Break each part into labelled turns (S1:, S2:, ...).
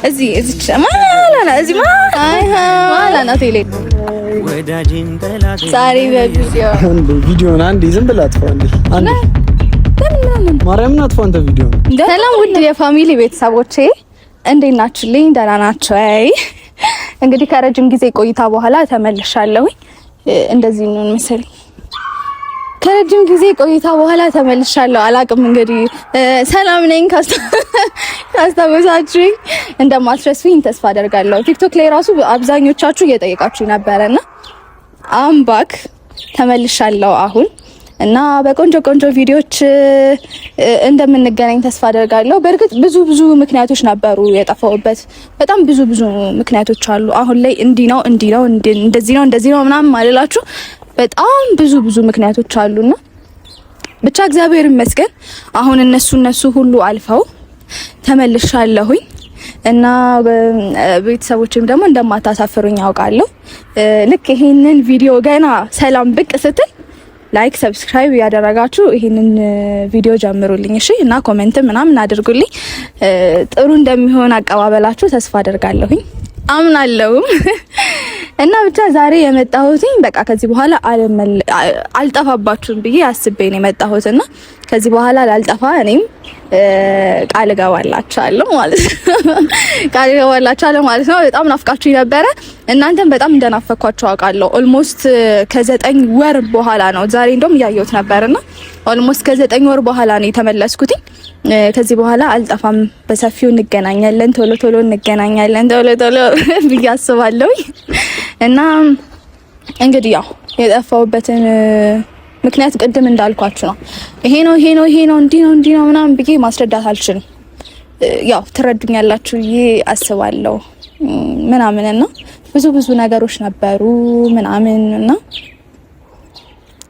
S1: እዚህ እዚህ ማላና እዚህ ማላና ቴሌ ዛሬ በቪዲዮ
S2: ቪዲዮን አንዴ ዝም ብለህ አጥፋው። አንዴ አንዴ ማርያምን አጥፋው አንተ ቪዲዮ።
S1: ሰላም ውድ የ family ቤተሰቦቼ እንዴት ናችሁልኝ? ደህና ናችሁ? አይ እንግዲህ ከረጅም ጊዜ ቆይታ በኋላ ተመልሻለሁኝ። እንደዚህ ነው መሰለኝ። ከረጅም ጊዜ ቆይታ በኋላ ተመልሻለሁ። አላቅም እንግዲህ ሰላም ነኝ። ካስታወሳችሁኝ እንደማትረሱኝ ተስፋ አደርጋለሁ። ቲክቶክ ላይ ራሱ አብዛኞቻችሁ እየጠየቃችሁ ነበረና I'm back ተመልሻለሁ አሁን እና በቆንጆ ቆንጆ ቪዲዮዎች እንደምንገናኝ ተስፋ አደርጋለሁ። በእርግጥ ብዙ ብዙ ምክንያቶች ነበሩ የጠፋሁበት፣ በጣም ብዙ ብዙ ምክንያቶች አሉ። አሁን ላይ እንዲህ ነው እንዲህ ነው እንደዚህ ነው እንደዚህ ነው ምናምን ማለላችሁ በጣም ብዙ ብዙ ምክንያቶች አሉና ብቻ እግዚአብሔር ይመስገን አሁን እነሱ ሁሉ አልፈው ተመልሻለሁኝ እና ቤተሰቦችም ደግሞ እንደማታሳፍሩኝ አውቃለሁ። ልክ ይሄንን ቪዲዮ ገና ሰላም ብቅ ስትል like subscribe እያደረጋችሁ ይሄንን ቪዲዮ ጀምሩልኝ፣ እሺ? እና comment ምናምን አድርጉልኝ። ጥሩ እንደሚሆን አቀባበላችሁ ተስፋ አደርጋለሁኝ አምናለሁም። እና ብቻ ዛሬ የመጣሁትኝ በቃ ከዚህ በኋላ አልጠፋባችሁም ብዬ አስቤ ነው የመጣሁት እና ከዚህ በኋላ ላልጠፋ እኔም ቃል እገባላችኋለሁ ማለት ነው። ቃል እገባላችኋለሁ ማለት ነው። በጣም ናፍቃችሁኝ ነበረ። እናንተም በጣም እንደናፈኳችሁ አውቃለሁ። Almost ከ9 ወር በኋላ ነው ዛሬ እንደውም እያየሁት ነበርና almost ከ9 ወር በኋላ ነው የተመለስኩትኝ። ከዚህ በኋላ አልጠፋም። በሰፊው እንገናኛለን። ቶሎ ቶሎ እንገናኛለን። ቶሎ ቶሎ ብዬ አስባለሁ። እና እንግዲህ ያው የጠፋሁበትን ምክንያት ቅድም እንዳልኳችሁ ነው። ይሄ ነው ይሄ ነው ይሄ ነው እንዲህ ነው እንዲህ ነው ምናምን ብዬ ማስረዳት አልችልም። ያው ትረዱኛላችሁ ብዬ አስባለሁ ምናምን እና ብዙ ብዙ ነገሮች ነበሩ ምናምን እና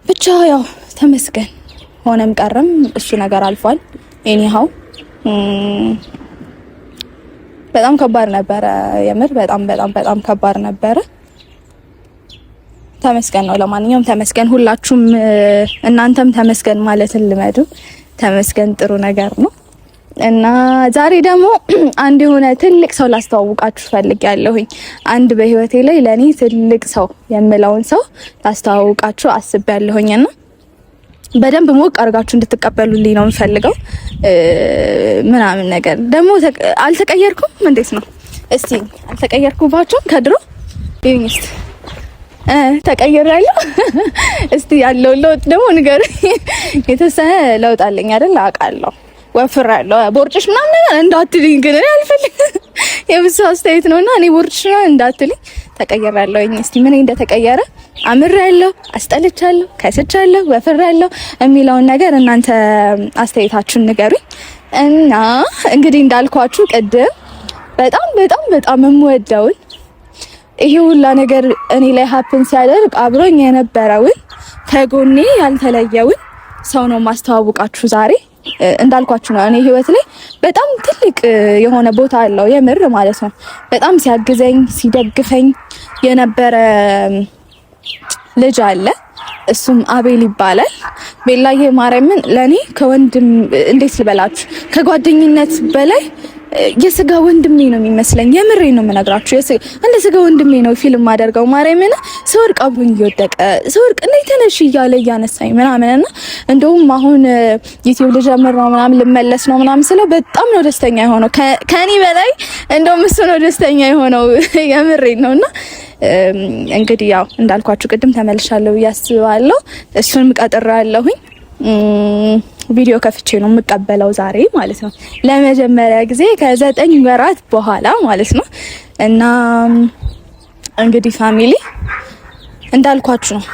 S1: ብቻ ያው ተመስገን ሆነም ቀረም እሱ ነገር አልፏል። Anyhow በጣም ከባድ ነበረ። የምር በጣም በጣም በጣም ከባድ ነበረ። ተመስገን ነው። ለማንኛውም ተመስገን፣ ሁላችሁም እናንተም ተመስገን ማለትን ልመዱ። ተመስገን ጥሩ ነገር ነው እና ዛሬ ደግሞ አንድ የሆነ ትልቅ ሰው ላስተዋውቃችሁ ፈልጌያለሁኝ። አንድ በህይወቴ ላይ ለኔ ትልቅ ሰው የምለውን ሰው ላስተዋውቃችሁ አስቤያለሁኝ እና በደንብ ሞቅ አድርጋችሁ እንድትቀበሉልኝ ነው የምፈልገው። ምናምን ነገር ደግሞ አልተቀየርኩም። እንዴት ነው እስቲ አልተቀየርኩባችሁም? ከድሮ ይሁን እስቲ ተቀይሬያለሁ። እስቲ ያለውን ለውጥ ደግሞ ንገሩኝ። የተወሰነ ለውጥ አለኝ አይደል? አውቃለሁ። ወፍሬያለሁ። ቦርጭሽ ምናምን ነገር እንዳትልኝ ግን እኔ አልፈልግም። የብዙ አስተያየት ነውና እኔ ቦርጭሽ ምናምን እንዳትልኝ ተቀይሬያለሁኝ። እስቲ ምን እንደተቀየረ አምሬያለሁ፣ አስጠልቻለሁ፣ ከስቻለሁ፣ ወፍሬያለሁ የሚለውን ነገር እናንተ አስተያየታችሁን ንገሩኝ። እና እንግዲህ እንዳልኳችሁ ቅድም በጣም በጣም በጣም የምወደውን ይሄ ሁላ ነገር እኔ ላይ happen ሲያደርግ አብሮኝ የነበረውን ከጎኔ ያልተለየውን ሰው ነው ማስተዋውቃችሁ ዛሬ። እንዳልኳችሁ ነው እኔ ህይወት ላይ በጣም ትልቅ የሆነ ቦታ አለው የምር ማለት ነው። በጣም ሲያግዘኝ ሲደግፈኝ የነበረ ልጅ አለ። እሱም አቤል ይባላል። ቤላዬ ማርያምን ለኔ ከወንድም እንዴት ልበላችሁ ከጓደኝነት በላይ የስጋ ወንድሜ ነው የሚመስለኝ። የምሬ ነው የምነግራችሁ። እንደ ስጋ ወንድሜ ነው feel የማደርገው። ማርያምን ስወድቅ አብሮኝ እየወደቀ ስወድቅ እንዴ ተነሽ እያለ እያነሳኝ ምናምን እና እንደውም አሁን ዩቲዩብ ልጀምር ነው ምናምን ልመለስ ነው ምናምን ስለው በጣም ነው ደስተኛ የሆነው። ከኔ በላይ እንደውም እሱ ነው ደስተኛ የሆነው። የምሬ ነው እና እንግዲህ ያው እንዳልኳችሁ ቅድም ተመልሻለሁ ብዬ አስባለሁ። እሱንም ቀጥሬያለሁኝ። ቪዲዮ ከፍቼ ነው የምቀበለው ዛሬ ማለት ነው። ለመጀመሪያ ጊዜ ከ9 ወራት በኋላ ማለት ነው። እና እንግዲህ family እንዳልኳችሁ ነው።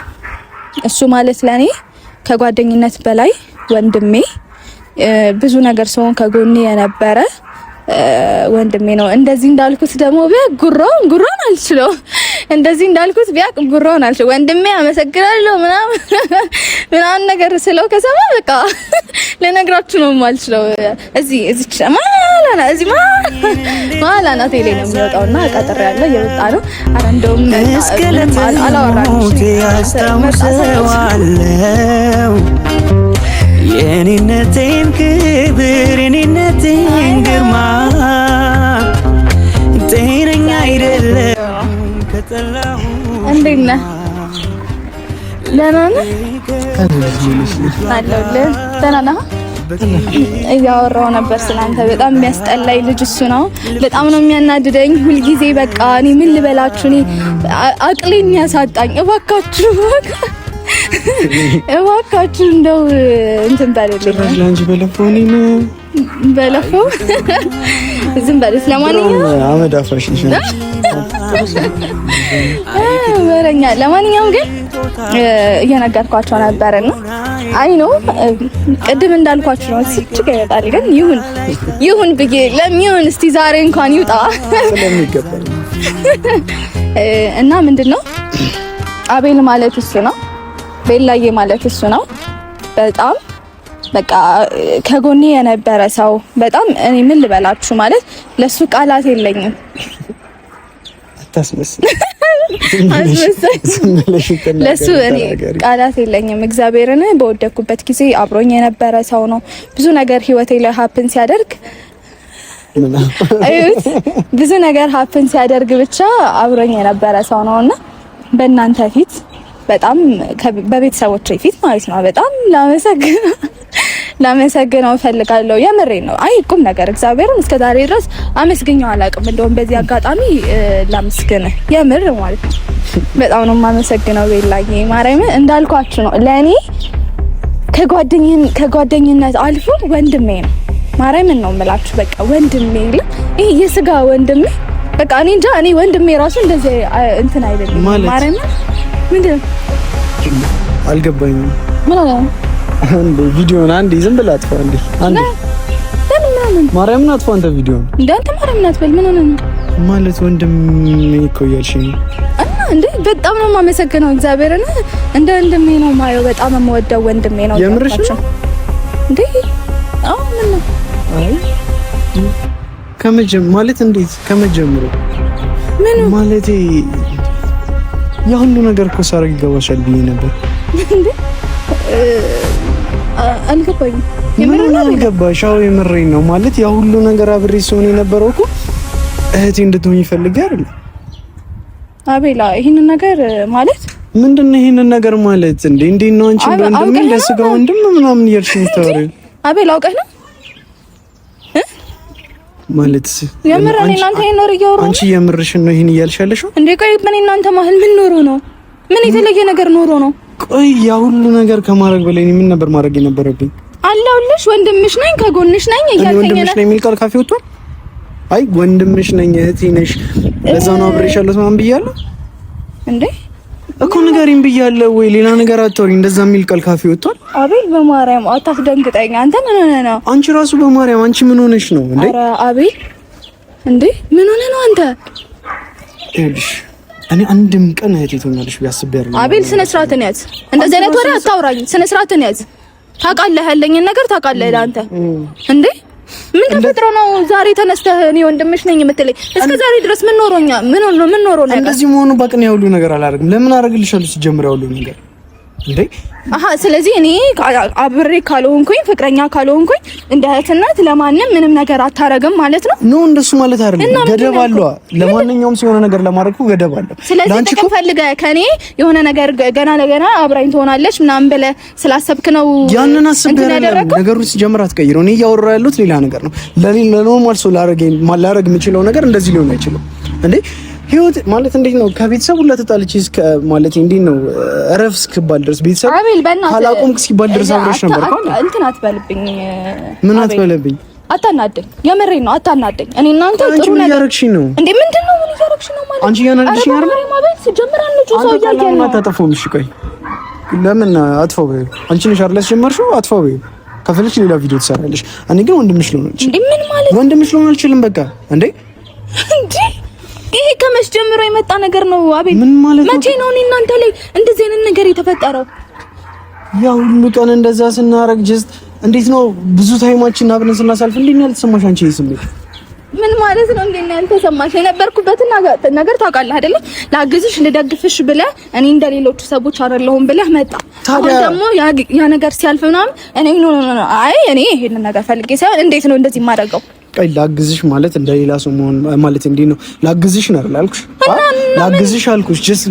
S1: እሱ ማለት ለኔ ከጓደኝነት በላይ ወንድሜ፣ ብዙ ነገር ሰውን ከጎኔ የነበረ ወንድሜ ነው። እንደዚህ እንዳልኩት ደግሞ ቢያቅ ጉራውን ጉራውን አልችለው። እንደዚህ እንዳልኩት ቢያቅ ጉራውን አልችለው። ወንድሜ አመሰግናለሁ ምናምን ምናምን ነገር ስለው ከሰማ በቃ ልነግራችሁ ነው የማልችለው። እዚህ እዚህ ማላና እዚህ ማላና ቴሌ ነው የሚወጣውና ቀጥሬያለሁ፣ እየመጣ ነው። ኧረ እንደውም አላወራንም።
S3: አስታውሰዋለሁ የኔነቴን ክብር የኔነቴን ግርማ።
S1: እንዴት ነህ? ደህና ነህ? አለሁልህ። ደህና ነህ? እያወራሁ ነበር ስላንተ። በጣም የሚያስጠላኝ ልጅ እሱ ነው። በጣም ነው የሚያናድደኝ ሁልጊዜ። በቃ እኔ ምን ልበላችሁ፣ እኔ አቅሌን ያሳጣኝ። እባካችሁ እባካችሁ እንደው እንትን በልልኝ።
S2: ጭራሽ ለአንቺ በለፈው እኔን
S1: በለፈው ዝም በልስ። ለማንኛውም
S2: አመድ አፋሽ ነሽ
S1: ወረኛ። ለማንኛውም ግን እየነገርኳቸው ነበርና አይ ነው ቅድም እንዳልኳችሁ ነው። ስጭ ይወጣል ግን ይሁን ይሁን ብዬ ለሚሆን እስቲ ዛሬ እንኳን ይውጣ
S2: ስለሚገባ
S1: እና ምንድነው አቤል ማለት እሱ ነው። ቤላዬ ማለት እሱ ነው። በጣም በቃ ከጎኔ የነበረ ሰው በጣም እኔ ምን ልበላችሁ ማለት ለሱ ቃላት የለኝም። ለሱ እኔ ቃላት የለኝም። እግዚአብሔርን በወደኩበት ጊዜ አብሮኝ የነበረ ሰው ነው። ብዙ ነገር ህይወቴ ላይ happen ሲያደርግ እዩት፣ ብዙ ነገር happen ሲያደርግ ብቻ አብሮኝ የነበረ ሰው ነውና በእናንተ ፊት በጣም በቤተሰቦቼ ፊት ማለት ነው በጣም ላመሰግነው እፈልጋለሁ። የምሬ ነው። አይ ቁም ነገር እግዚአብሔርን እስከ ዛሬ ድረስ አመስግኘው አላውቅም። እንደውም በዚህ አጋጣሚ ላመስግን የምር ማለት ነው። በጣም ነው የማመሰግነው ቤላዬ፣ ማርያምን እንዳልኳችሁ ነው። ለእኔ ከጓደኝነት አልፎ ወንድሜ ነው። ማርያምን ነው የምላችሁ። በቃ ወንድሜ ይሄ የስጋ ወንድሜ በቃ እኔ እንጃ። እኔ ወንድሜ ራሱ እንደዚህ እንትን አይደለም። ማርያምን ምንድን ነው
S2: አልገባኝም።
S1: ምን አለ
S2: አንዴ ቪዲዮን አንዴ ዝም ብለህ አጥፋው። አንዴ አንዴ
S1: ለምን
S2: ማርያምን አጥፋው። አንተ ቪዲዮን
S1: እንደ አንተ ማርያምን አትበል። ምን ሆነህ ነው
S2: ማለት ወንድሜ እኮ እያልሽኝ ነው።
S1: እና እንዴ በጣም ነው የማመሰግነው እግዚአብሔርን። እንደ ወንድሜ ነው የማየው። በጣም የምወደው ወንድሜ ነው።
S2: የምርሽ ነው
S1: እንዴ? አዎ። ምን ነው?
S2: አይ ከመጀመ ማለት እንዴት ከመጀመሩ
S1: ምን
S2: ማለቴ ያ ሁሉ ነገር እኮ ሳደርግ ይገባሻል ብዬ ነበር።
S1: እንዴ አልገባኝም።
S2: ምን አልገባሽ? አዎ የምሬን ነው። ማለት ያ ሁሉ ነገር አብሬ ሲሆን የነበረው እኮ እህቴ እንድትሆኝ ፈልጌ አይደል?
S1: አቤላ ይሄንን ነገር ማለት
S2: ምንድን ነው? ይሄንን ነገር ማለት እንዴ እንዴት ነው አንቺ እንደ ወንድም እንደ ስጋ ወንድም ምናምን እያልሽ የምታወሪው?
S1: አቤላ አውቀህ ነው
S2: ማለት
S1: የምር እኔ እናንተ ይሄን ወሬ እያወራሁ
S2: አንቺ የምርሽን ነው ይሄን እያልሽ ያለሽው
S1: እንዴ? ቆይ በእኔ እናንተ መሀል ምን ኖሮ ነው? ምን የተለየ ነገር ኖሮ ነው?
S2: ቆይ ያ ሁሉ ነገር ከማድረግ በላይ እኔ ምን ነበር ማድረግ የነበረብኝ?
S1: አለሁልሽ፣ ወንድምሽ ነኝ፣ ከጎንሽ ነኝ እያልከኝ ነው።
S2: ወንድምሽ ነኝ የሚል ቃል ካፌ ወጥቷል? አይ ወንድምሽ ነኝ፣ እህቴ ነሽ፣ ለዛ ነው አብሬሽ ያለሁት ምናምን ብያለሁ
S1: እንዴ
S2: እኮ ንገሪኝ ብያለሁ ወይ ሌላ ነገር አታወሪኝ። እንደዛ የሚል ቃል ካፌ ወጥቷል?
S1: አቤል በማርያም አታስደንግጠኝ። አንተ ምን ሆነህ ነው?
S2: አንቺ ራሱ በማርያም አንቺ ምን ሆነሽ ነው እንዴ?
S1: ኧረ አቤል እንዴ ምን ሆነህ ነው አንተ?
S2: ይኸውልሽ እኔ አንድም ቀን እህቴ ትሆኛለሽ ብዬ አስቤ አይደለም።
S1: አቤል ስነ ስርዓትን ያዝ። እንደዚህ አይነት ወሬ አታውራኝ። ስነ ስርዓትን ያዝ። ታውቃለህ፣ ያለኝን ነገር ታውቃለህ አንተ። እንዴ ምን ተፈጥሮ ነው ዛሬ ተነስተህ እኔ ወንድምሽ ነኝ የምትለኝ? እስከ ዛሬ ድረስ ምን ኖሮኛ ምን ሆኖ ምን ኖሮ ነው?
S2: እንደዚህ መሆኑ በቅን ያውሉ ነገር አላደርግም። ለምን አደርግልሻለሁ? ሲጀምር ያውሉ ነገር እንዴ
S1: አሃ። ስለዚህ እኔ አብሬ ካልሆንኩኝ ፍቅረኛ ካልሆንኩኝ እንደ እህትነት ለማንም ምንም ነገር አታረግም ማለት ነው?
S2: No እንደሱ ማለት አይደለም። ገደብ አለው። ለማንኛውም ሲሆነ ነገር ለማድረግ እኮ ገደብ አለው።
S1: ስለዚህ ጥቅም ፈልገህ ከኔ የሆነ ነገር ገና ለገና አብራኝ ትሆናለች ምናምን ብለህ ስላሰብክ ነው
S2: ያንን አስቤ አይደለም። ነገሩን ሲጀምር አትቀይረው። እኔ እያወራሁ ያለሁት ሌላ ነገር ነው። ለ normal ሰው ላረግ የምችለው ነገር እንደዚህ ሊሆን አይችልም እንዴ ህይወት ማለት እንዴት ነው? ከቤተሰብ ሁላ ተጣልቼ እስከ ማለት እንዴት ነው? እረፍ እስክባል ድረስ ቤተሰብ ካላቆምክ እስኪባል ድረስ አብረሽ ነበር እኮ።
S1: እንትን አትበልብኝ።
S2: ምን አትበልብኝ?
S1: አታናደኝ። የምሬን ነው፣ አታናደኝ። እኔ እናንተ
S2: ጥሩ ነገር እያደረግሽኝ ነው
S1: እንዴ? ምንድን ነው? ምን እያደረግሽ ነው ማለት?
S2: አንቺ እያናደድሽኝ አይደል?
S1: ማለት ሲጀምር አንጩ ሰው እያየን ነው።
S2: አታጠፋውም። እሺ ቆይ ለምን አጥፋው በይው። አንቺ ነሽ አይደል ያስጀመርሽው? አጥፋው በይው። ከፈለግሽ ሌላ ቪዲዮ ትሰራለሽ። እኔ ግን ወንድምሽ ልሆን አልችልም።
S1: ምን ማለት
S2: ወንድምሽ ልሆን አልችልም። በቃ እንዴ
S1: እንዴ ይሄ ከመች ጀምሮ የመጣ ነገር ነው አቤል?
S2: ምን ማለት ነው?
S1: መቼ ነው እኔ እናንተ ላይ እንደዚህ አይነት ነገር የተፈጠረው?
S2: ያ ሁሉ ቀን እንደዛ ስናረግ just እንዴት ነው ብዙ time ኣችን አብረን ስናሳልፍ እንዴት ነው ያልተሰማሽ አንቺ? ይሄ ስሜት
S1: ምን ማለት ነው? እንዴት ነው ያልተሰማሽ? የነበርኩበትን ነገር ታውቃለህ አይደለ? ላግዝሽ ልደግፍሽ ብለህ እኔ እንደሌሎቹ ሰዎች አይደለሁም ብለህ መጣ። አሁን ደግሞ ያ ነገር ሲያልፍ ምናምን እኔ no no no አይ እኔ ይሄንን ነገር ፈልጌ ሳይሆን እንዴት ነው እንደዚህ የማደርገው?
S2: ቆይ ላግዝሽ ማለት እንደሌላ ሰው መሆን ማለት እንዴት ነው? ላግዝሽ ነው አይደል አልኩሽ? ላግዝሽ አልኩሽ። Just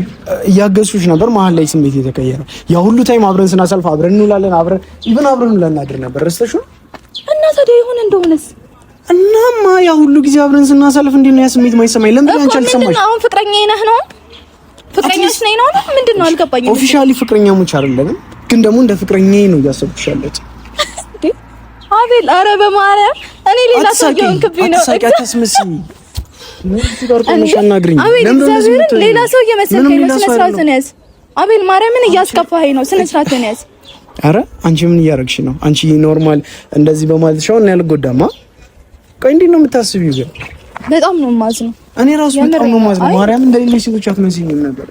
S2: እያገዝኩሽ ነበር። መሀል ላይ ስሜት የተቀየረ ያ ሁሉ time አብረን ስናሳልፍ አብረን እንውላለን፣ አብረን even አብረን ልናድር ነበር። ረስተሽው
S1: እና ታዲያ የሆነ እንደሆነስ
S2: እናማ ያ ሁሉ ጊዜ አብረን ስናሳልፍ እንዴት ነው ያ ስሜት ማይሰማኝ? ለምን አንቺ አልሰማሽ?
S1: አሁን ፍቅረኛዬ ነህ ነው? ፍቅረኛሽ ነኝ ነው? ምንድን ነው አልገባኝም።
S2: Officially ፍቅረኛሞች አይደለንም፣ ግን ደግሞ እንደ ፍቅረኛዬ ነው እያሰብኩሽ ያለሁት።
S1: አቤል፣ ኧረ በማርያም እኔ ሌላ ሰው እየሆንክብኝ ነው።
S2: አትሳቂ፣ አታስመስይ።
S1: ሌላ ሰው እየመሰልከኝ ነው። ስነ ስርዓትን ያዝ አቤል፣ ማርያምን እያስከፋኸኝ ነው። ስነ ስርዓትን ያዝ።
S2: ኧረ አንቺ ምን እያደረግሽ ነው? አንቺ normal እንደዚህ በማለትሽ አሁን እኔ አልጎዳማ። ቆይ እንዴት ነው የምታስቢው? ግን
S1: በጣም ነው የማዝነው።
S2: እኔ ራሱ በጣም ነው የማዝነው። ማርያም እንደሌሎች ሴቶች አትመስይኝም ነበር።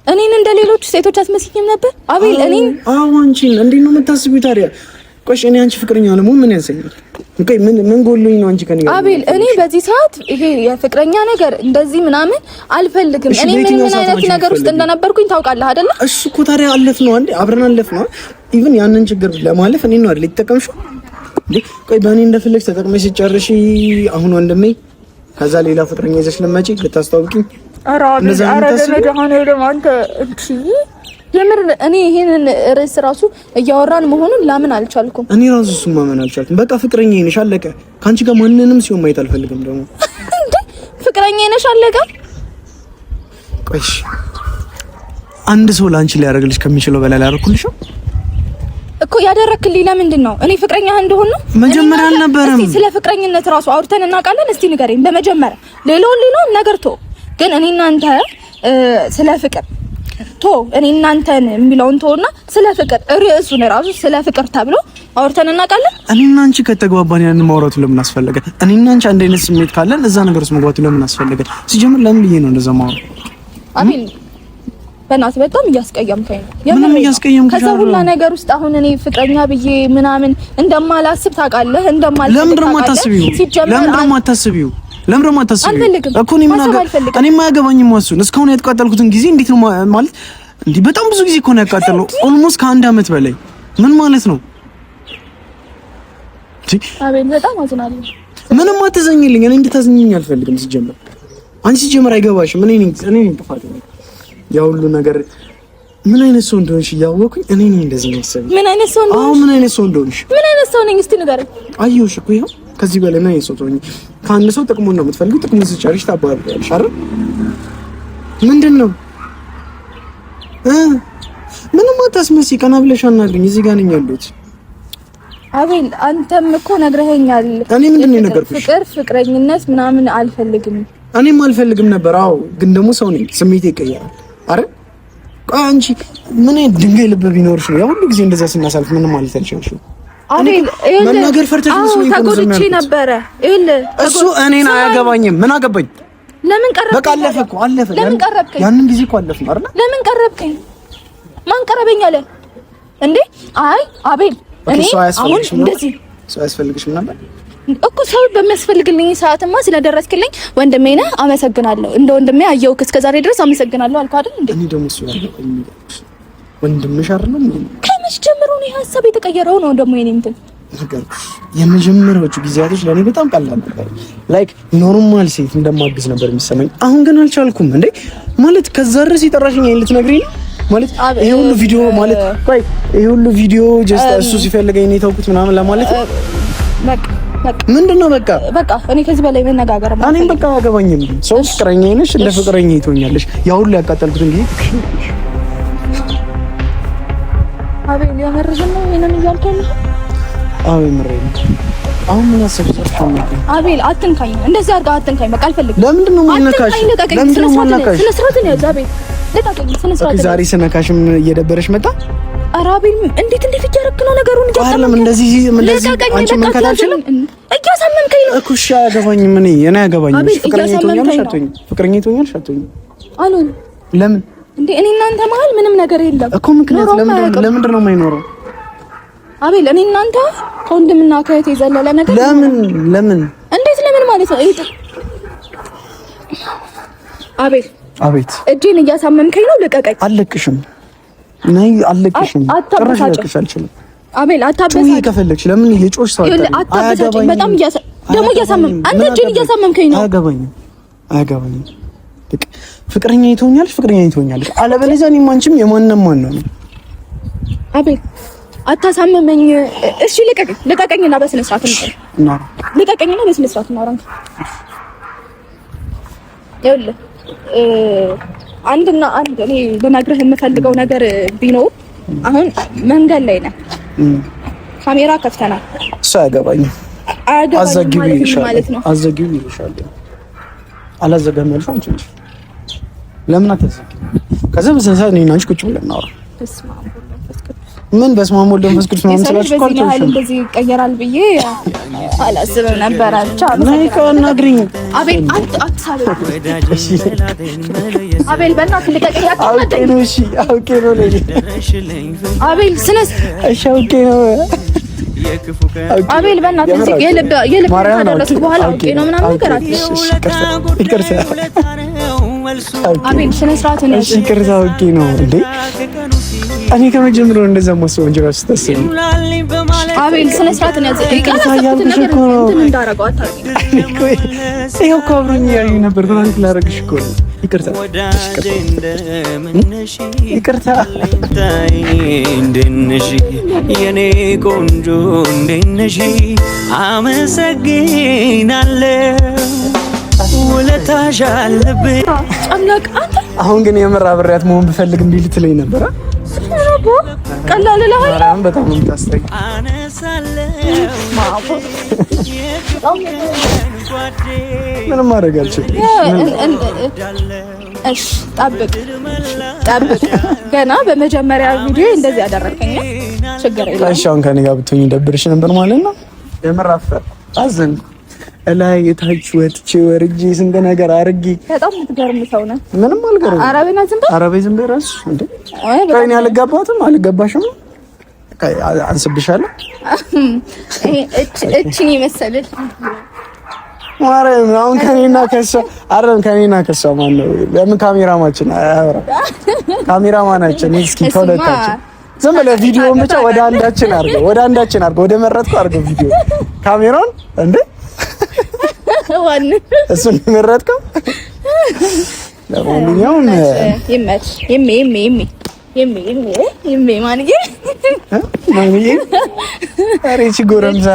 S1: እኔን እንደሌሎች ሴቶች አትመስይኝም ነበር አቤል። እኔን
S2: አዎ፣ አንቺን እንዴት ነው የምታስቢው ታዲያ? ቆይ እኔ አንቺ ፍቅረኛ ለመሆን ምን ያንሰኛል? ቆይ ምን ጎሎኝ ነው አንቺ ከኔ ጋር?
S1: አቤል እኔ በዚህ ሰዓት ይሄ የፍቅረኛ ነገር እንደዚህ ምናምን አልፈልግም። እኔ ምን አይነት ነገር ውስጥ እንደነበርኩኝ ታውቃለህ አይደለ?
S2: እሱ እኮ ታዲያ አለፍ ነው አንዴ አብረን አለፍ ነው። Even ያንን ችግር ለማለፍ እኔ ነው አይደል የተጠቀምሽው? ቆይ በእኔ እንደፈለግሽ ተጠቅመሽ ሲጨርሺ አሁን ወንድሜ ከዛ ሌላ ፍቅረኛ ይዘሽ ለመጪ ልታስተዋውቂኝ?
S1: ኧረ አቤል ኧረ በመድኃኒዓለም አንተ እንቺ የምር እኔ ይሄንን ርዕስ ራሱ እያወራን መሆኑን ላምን አልቻልኩም።
S2: እኔ ራሱ እሱን ማመን አልቻልኩም። በቃ ፍቅረኛ ነሽ አለቀ። ከአንቺ ጋር ማንንም ሲሆን ማየት አልፈልግም። ደግሞ
S1: እንዴ ፍቅረኛ ነሽ አለቀ።
S2: ቆይ አንድ ሰው ለአንቺ ሊያደርግልሽ ከሚችለው በላይ ላደርኩልሽ
S1: እኮ ያደረክልኝ ለምንድን ነው? እኔ ፍቅረኛ እንደሆን ነው
S2: መጀመሪያ አልነበረም።
S1: እስቲ ስለ ፍቅረኝነት ራሱ አውርተን እናውቃለን? እስቲ ንገረኝ በመጀመሪያ። ሌላውን ሌላውን ነገር ቶ ግን እኔ እናንተ ስለ ፍቅር ቶ እኔ እናንተን የሚለውን ቶና ስለ ፍቅር ርዕሱን ራሱ ስለ ፍቅር ተብሎ አውርተን እናውቃለን።
S2: እኔና አንቺ ከተግባባን ያንን ማውራቱ ለምን አስፈለገ? እኔና አንቺ አንድ አይነት ስሜት ካለን እዛ ነገር ውስጥ መግባቱ ለምን አስፈለገ? ሲጀምር ለምን ብዬ ነው እንደዛ ማውራት?
S1: አቤል በእናትህ በጣም እያስቀየምከኝ ነው።
S2: ምንም እያስቀየምኩሽ
S1: ከዛ ሁላ ነገር ውስጥ አሁን እኔ ፍቅረኛ ብዬ ምናምን እንደማላስብ ታውቃለህ። እንደማላስብ
S2: ለምንድን ነው የማታስቢው? ለምንድን ነው የማታስቢው? ለምን ደግሞ አታስቢው እኮ እኔ ምን እኔ የማያገባኝም እሱን እስካሁን ያቃጠልኩትን ጊዜ እንዴት ነው ማለት እንዴ? በጣም ብዙ ጊዜ እኮ ነው ያቃጠለው። Almost ከአንድ አመት በላይ ምን ማለት ነው?
S1: አቤል በጣም አዝናለሁ።
S2: ምንም አትዘኝልኝ። እኔ እንድታዝኝኝ አልፈልግም። ሲጀምር አንቺ ሲጀምር አይገባሽም። እኔ ነኝ እኔ ነኝ ጥፋተኛ ያ ሁሉ ነገር ምን አይነት ሰው እንደሆንሽ እያወኩኝ እኔ ነኝ እንደዚህ ነው መሰለኝ።
S1: ምን አይነት ሰው እንደሆንሽ?
S2: አዎ ምን አይነት ሰው እንደሆንሽ?
S1: ምን አይነት ሰው ነኝ እስቲ ንገረኝ።
S2: አየሁሽ እኮ ይኸው ከዚህ በላይ ምን አይነት ሰው ትሆኚ? ከአንድ ሰው ጥቅሙን ነው የምትፈልጊው። ጥቅሙን ስጨርሽ ታባርሪያለሽ አይደል? ምንድን ነው ምንም አታስመስይ። ቀና ብለሽ አናግሪኝ። እዚህ ጋር ነኝ ያለሁት።
S1: አቤል አንተም እኮ ነግረኸኛል።
S2: እኔ ምንድን ነው የነገርኩሽ?
S1: ፍቅር ፍቅረኝነት ምናምን አልፈልግም።
S2: እኔም አልፈልግም ነበር። አዎ፣ ግን ደግሞ ሰው ነኝ፣ ስሜቴ ይቀየራል አይደል? ቆይ አንቺ ምን ድንጋይ ልብ ቢኖርሽ ነው ያ ሁሉ ጊዜ እንደዛ ስናሳልፍ ምንም ማለት አልቻልሽም?
S1: አቤል
S2: መናገር ፈርተሽ ነው።
S1: ተጎድቼ ነበረ። ይኸውልህ
S2: እሱ እኔን አያገባኝም። ምን አገባኝ?
S1: ለምን ቀረብከኝ?
S2: በቃ አለፈ እኮ አለፈ።
S1: ለምን ቀረብከኝ?
S2: ያንን ጊዜ እኮ አለፈ አይደል?
S1: ለምን ቀረብከኝ? ማን ቀረበኝ አለ እንዴ? አይ አቤል፣ እኔ አሁን እንደዚህ
S2: ሰው አያስፈልግሽም ነበር
S1: እኮ ሰው በሚያስፈልግልኝ ሰዓትማ ስለደረስክልኝ ወንድሜ ነህ፣ አመሰግናለሁ። እንደ ወንድሜ አየሁህ እስከ ዛሬ ድረስ አመሰግናለሁ አልኩህ አይደል እንዴ?
S2: እኔ ደግሞ እሱ ወንድምሽ አይደለም።
S1: ከመች ጀምሮ ነው ሀሳብ የተቀየረው? ነው ደግሞ የኔ እንትን
S2: ነገርኩሽ። የመጀመሪያዎቹ ጊዜያቶች ለእኔ በጣም ቀላል ነበር። Like normal ሴት እንደማግዝ ነበር የሚሰማኝ። አሁን ግን አልቻልኩም። እንዴ ማለት ከዛ ድረስ የጠራሽኝ ይሄን ልትነግሪኝ ነው ማለት ይሄ ሁሉ ቪዲዮ ማለት ቆይ ይሄ ሁሉ ቪዲዮ just እሱ ሲፈልገኝ እኔ ተውኩት ምናምን ለማለት
S1: በቃ
S2: ምንድን ነው በቃ
S1: በቃ እኔ ከዚህ በላይ መነጋገር
S2: እኔም በቃ አያገባኝም። ሰው ፍቅረኛ ነሽ፣ እንደ ፍቅረኛ ትሆኛለሽ። ያ ሁሉ ያቃጠልኩትን ጊዜ
S1: አቤል የምርህን ነው ይሄንን እያልከኝ ነው?
S2: አዎ የምሬን ነው። አሁን ምን አሰብሽ?
S1: አቤል አትንካኝ፣ እንደዚህ አድርገህ አትንካኝ። በቃ አልፈልግም።
S2: ለምንድን ነው የማልነካሽ? ለምንድን ነው የማልነካሽ?
S1: ስነ ስርዓት ነው ያዝ አቤል፣ ልቀቀኝ። ስነ ስርዓት።
S2: ዛሬ ስነካሽም እየደበረሽ መጣ።
S1: ኧረ አቤል እንዴት እንዴት እያደረክ ነው ነገሩን?
S2: አይደለም እንደዚህ እንደዚህ አንቺ መንካት አልችልም።
S1: እያሳመምከኝ ነው
S2: እኮ። እሺ አያገባኝም። እኔ አያገባኝም። ፍቅረኛ ትሆኛለሽ አትሆኝም? ፍቅረኛ ትሆኛለሽ አትሆኝም?
S1: አልሆንም።
S2: ለምን
S1: እንዴ? እኔ እናንተ መሀል ምንም ነገር የለም
S2: እኮ። ምክንያት ለምንድን ነው የማይኖረው?
S1: አቤል እኔ እናንተ ከወንድምና ከእህት የዘለለ ነገር
S2: ለምን ለምን
S1: እንዴት ለምን ማለት ነው? አቤል አቤት፣ እጄን እያሳመምከኝ ነው። ልቀቀኝ።
S2: አልለቅሽም። ነይ፣ አልለቅሽም። ጭራሽ ልለቅሽ አልችልም።
S1: አቤል አታበሳጭ።
S2: ከፈለግሽ ለምን እየጮሽ ሰው
S1: አታበሳጭ። በጣም ደግሞ እያሳመም አንተ እጄን እያሳመምከኝ ነው።
S2: አያገባኝም፣ አያገባኝም። ፍቅረኛ ትሆኛለሽ፣ ፍቅረኛ ትሆኛለሽ። አለበለዚያ እኔም አንቺም የማንም ማን ነው።
S1: አቤል አታሳምመኝ። እሺ ልቀቀኝ፣ ልቀቀኝና በስነ ስርዓት እናውራ። ልቀቀኝና በስነ ስርዓት እናውራ። ይኸውልህ አንድና አንድ እኔ ልነግርህ የምፈልገው ነገር ቢኖር አሁን መንገድ ላይ ነህ፣ ካሜራ ከፍተናል።
S2: እሱ አያገባኝም። አዘጊው ይልሻል፣ አዘጊው ይልሻል። አላዘጋም ያልሽው አንቺ ነሽ። ለምን አታዘጊም? ከዛ በስነ ስርዓት እኔና አንቺ ቁጭ ብለን እናውራ። ምን በስመ አብ ወወልድ ወመንፈስ ቅዱስ ምናምን ስላልሽ እኮ አልተውሽም።
S1: እንደዚህ ይቀየራል ብዬ አላስብም ነበረ። ብቻ
S2: አናግሪኝ።
S1: አቤል አቤል በእናትህ ልቀቀኝ።
S2: አውቄ ነው። እሺ አውቄ ነው።
S1: አቤል ስነ
S2: እሺ አውቄ ነው።
S1: አቤል በእናትህ እዚህ የልብ የልብ ካደረስኩ በኋላ አውቄ ነው ምናምን ነገር
S2: ይቅርታ
S1: አቤል ስነ ስርዓት ነው።
S2: እሺ ይቅርታ አውቄ ነው እንዴ እኔ ከመጀመሪያው እንደዛ ማስበው እንጂ እራሱ ታስቢ።
S1: አቤል ስነ ስርዓት ነው።
S2: ይቅርታ እያልኩሽ እኮ ነው። ይኸው እኮ አብሮኝ እያየኝ ነበር። prank ላደርግሽ እኮ ነው። ይቅርታ ይቅርታ።
S3: እንዴት ነሽ የኔ ቆንጆ እንዴት ነሽ? አመሰግናለሁ ውለታሽ አለብኝ።
S2: አሁን ግን የምር አብሬያት መሆን ብፈልግ እምቢ ልትለኝ ነበር።
S1: ቀላል እልሃለሁ።
S2: በጣም ነው የምታስጠይቅ። ምንም ማድረግ አልችልም።
S1: እሺ ጠብቅ ጠብቅ። ገና በመጀመሪያ ቪዲዮ እንደዚህ ያደረከኝ ችግር የለም።
S2: እሺ አሁን ከእኔ ጋር ብትሆኝ ደብርሽ ነበር ማለት ነው። የምር አፈርኩ፣ አዘንኩ። እላይ የታች ወጥቼ ወርጄ ስንት ነገር አድርጌ።
S1: በጣም የምትገርም ሰው ነህ።
S2: ምንም አልገርምም።
S1: ኧረ በእናትህ ዝም በል።
S2: ኧረ በይ ዝም በይ እራስሽ። እንዴ ከእኔ አልገባትም፣ አልገባሽም። አንስብሻለሁ።
S1: እችን የመሰለች
S2: ማርያም አሁን ከኔና ከሷ አይደለም፣ ከኔና ከሷ ማን ነው? ለምን ካሜራማችን አያወራም? ካሜራማናችን እስኪ ከሁለታችን ዝም ብለህ ቪዲዮውን ብቻ ወደ አንዳችን አድርገው፣ ወደ አንዳችን አድርገው፣ ወደ መረጥኩ አድርገው ቪዲዮ ካሜራውን እንዴ እሱን የመረጥከው። ለማንኛውም
S1: ይመች ይሜ ይሜ ይሜ ይሜ ይሜ ይሜ ማንዬ
S2: ማንዬ ኧረ ይህቺ ጎረምሳ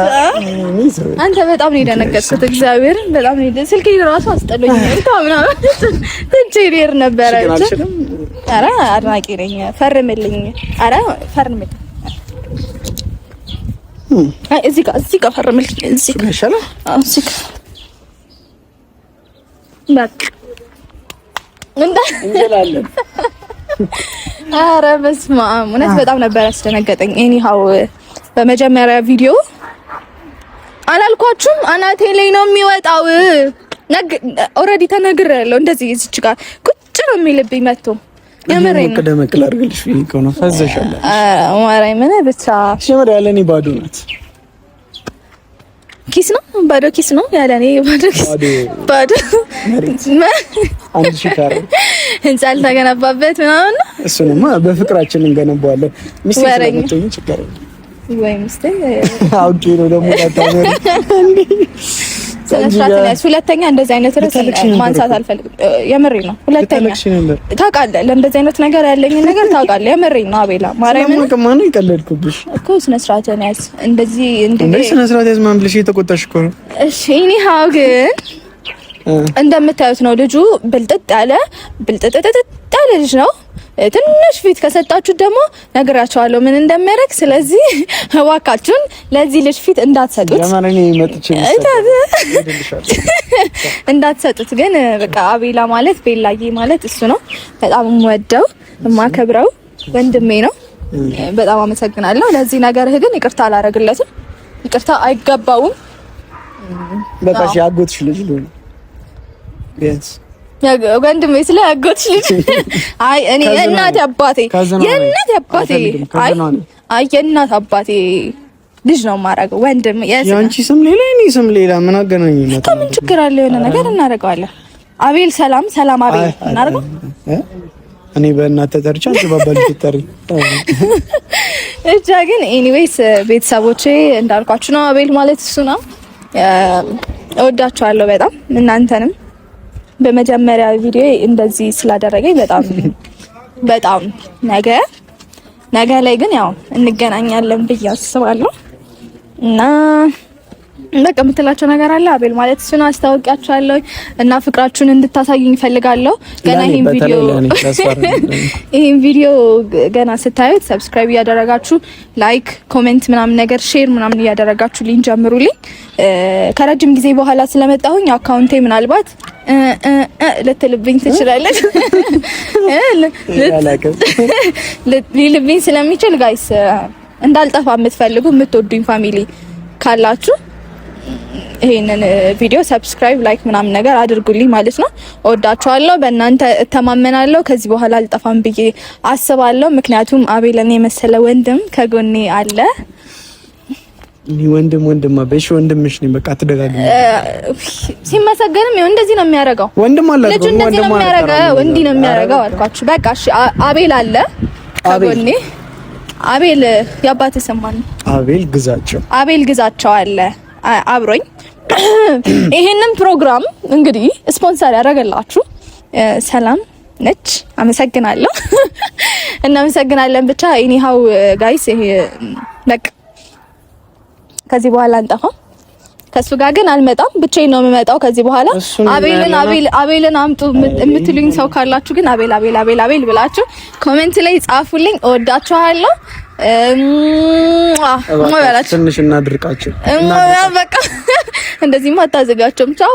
S1: አንተ በጣም ነው የደነገጥኩት። እግዚአብሔርን በጣም ነው ስልኬ እራሱ አስጠሎኝ ምናምን ትቼ ልሄድ ነበረ። ኧረ አድናቂ ነኝ። ፈርምልኝ። ኧረ ፈርምልኝ። አይ እዚህ ጋር እዚህ ጋር ፈርምልኝ። እዚህ ጋር
S2: ይሻላል።
S1: አዎ እዚህ ጋር በቃ
S2: እንጀላለን።
S1: ኧረ በስመ አብ እውነት በጣም ነበር ያስደነገጠኝ። Anyhow በመጀመሪያ ቪዲዮ አላልኳችሁም? አናቴ ላይ ነው የሚወጣው። Already ተነግሬያለሁ። እንደዚህ እዚች ጋር ቁጭ ነው የሚልብኝ መጥቶ የምሬን ነው።
S2: ደመቅ ላድርግልሽ እኮ ነው ፈዘሻል።
S1: ማርያምን ብቻ
S2: ሽምር ያለ እኔ ባዶ ናት።
S1: ኪስ ነው ባዶ ኪስ ነው ያለ እኔ ባዶ ኪስ ባዶ
S2: አንድ ሺህ ካሬ
S1: ህንጻ አልተገነባበት ምናምን ነው።
S2: እሱንማ በፍቅራችን እንገነባዋለን። ሚስቴ ስለምትሆኝ ችግር የለም
S1: ወይ ሚስቴ
S2: አውቄ ነው ደግሞ ታታመሪ እንዴ
S1: ሁለተኛ እንደዚህ አይነት ርዕስ ማንሳት አልፈልግም። የምሬ ነው። ሁለተኛ ታውቃለህ፣ ለእንደዚህ አይነት ነገር ያለኝን ነገር ታውቃለህ። የምሬ ነው አቤላ፣ ማርያምን
S2: ማን የቀለድኩብሽ
S1: እኮ ስነ ስርዓትን ያዝ። እንደዚህ እንደ
S2: ስነ ስርዓት ያዝ ማን ብለሽ የተቆጣሽ እኮ ነው።
S1: እሺ anyhow ግን እንደምታዩት ነው ልጁ ብልጥጥ ያለ ብልጥጥጥጥ ያለ ልጅ ነው። ትንሽ ፊት ከሰጣችሁት ደግሞ ነግራቸዋለሁ ምን እንደሚያደርግ። ስለዚህ እባካችሁን ለዚህ ልጅ ፊት እንዳትሰጡት እንዳትሰጡት። ግን በቃ አቤላ ማለት ቤላዬ ማለት እሱ ነው። በጣም የምወደው የማከብረው ወንድሜ ነው። በጣም አመሰግናለሁ። ለዚህ ነገርህ ግን ይቅርታ አላረግለትም። ይቅርታ አይገባውም።
S2: በቃ እሺ፣ አጎትሽ ልጅ ልሁን ቢያንስ
S1: ወንድሜ ስለ አጎትሽ ልጅ አይ እኔ የእናቴ አባቴ የእናቴ አባቴ አይ አይ የእናት አባቴ ልጅ ነው የማደርገው። ወንድም
S2: የአንቺ ስም ሌላ የኔ ስም ሌላ ምን አገናኘው?
S1: ምን ችግር አለ? የሆነ ነገር እናደርገዋለን። አቤል ሰላም ሰላም አቤል እናደርገው።
S2: እኔ በእናት ተጠርቼ አንቺ በአባት ትጠሪ።
S1: ብቻ ግን anyways ቤተሰቦቼ እንዳልኳችሁ ነው። አቤል ማለት እሱ ነው። እወዳችኋለሁ በጣም እናንተንም በመጀመሪያ ቪዲዮ እንደዚህ ስላደረገኝ በጣም በጣም። ነገ ነገ ላይ ግን ያው እንገናኛለን ብዬ አስባለሁ እና በቃ የምትላቸው ነገር አለ አቤል ማለት እሱን አስታውቂያችኋለሁ እና ፍቅራችሁን እንድታሳዩኝ እፈልጋለሁ። ገና ይሄን ቪዲዮ ገና ስታዩት subscribe እያደረጋችሁ፣ like፣ comment ምናምን ነገር፣ share ምናምን እያደረጋችሁ ልኝ ጀምሩልኝ። ከረጅም ጊዜ በኋላ ስለመጣሁኝ account ኤ ምናልባት ልትልብኝ ትችላለች፣ ሊልብኝ ስለሚችል guys፣ እንዳልጠፋ የምትፈልጉ የምትወዱኝ family ካላችሁ ይሄንን ቪዲዮ subscribe፣ like ምናምን ነገር አድርጉልኝ ማለት ነው። እወዳችኋለሁ። በእናንተ እተማመናለሁ። ከዚህ በኋላ አልጠፋም ብዬ አስባለሁ። ምክንያቱም አቤልን የመሰለ ወንድም ከጎኔ አለ።
S2: እኔ ወንድም ወንድም አበሽ ወንድምሽ ነኝ። በቃ አትደጋግሚ።
S1: ሲመሰገንም ይኸው እንደዚህ ነው የሚያደርገው።
S2: ወንድም አለ።
S1: ልጁ እንደዚህ ነው የሚያደርገው፣ እንዲህ ነው የሚያደርገው አልኳችሁ። በቃ እሺ፣ አቤል አለ ከጎኔ። አቤል የአባትህ ስም ማን ነው?
S2: አቤል ግዛቸው።
S1: አቤል ግዛቸው አለ አብሮኝ። ይሄንን ፕሮግራም እንግዲህ ስፖንሰር ያደረገላችሁ ሰላም ነች። አመሰግናለሁ። እናመሰግናለን። ብቻ anyhow guys፣ ይሄ በቃ ከዚህ በኋላ አንጠፋም። ከሱ ጋር ግን አልመጣም፣ ብቻዬን ነው የምመጣው ከዚህ በኋላ። አቤልን አቤል አቤልን አምጡ የምትሉኝ ሰው ካላችሁ ግን አቤል አቤል አቤል አቤል ብላችሁ comment ላይ ጻፉልኝ። እወዳችኋለሁ።
S2: ትንሽ እናድርቃቸው።
S1: በቃ እንደዚህማ አታዘጋቸውም። ቻው።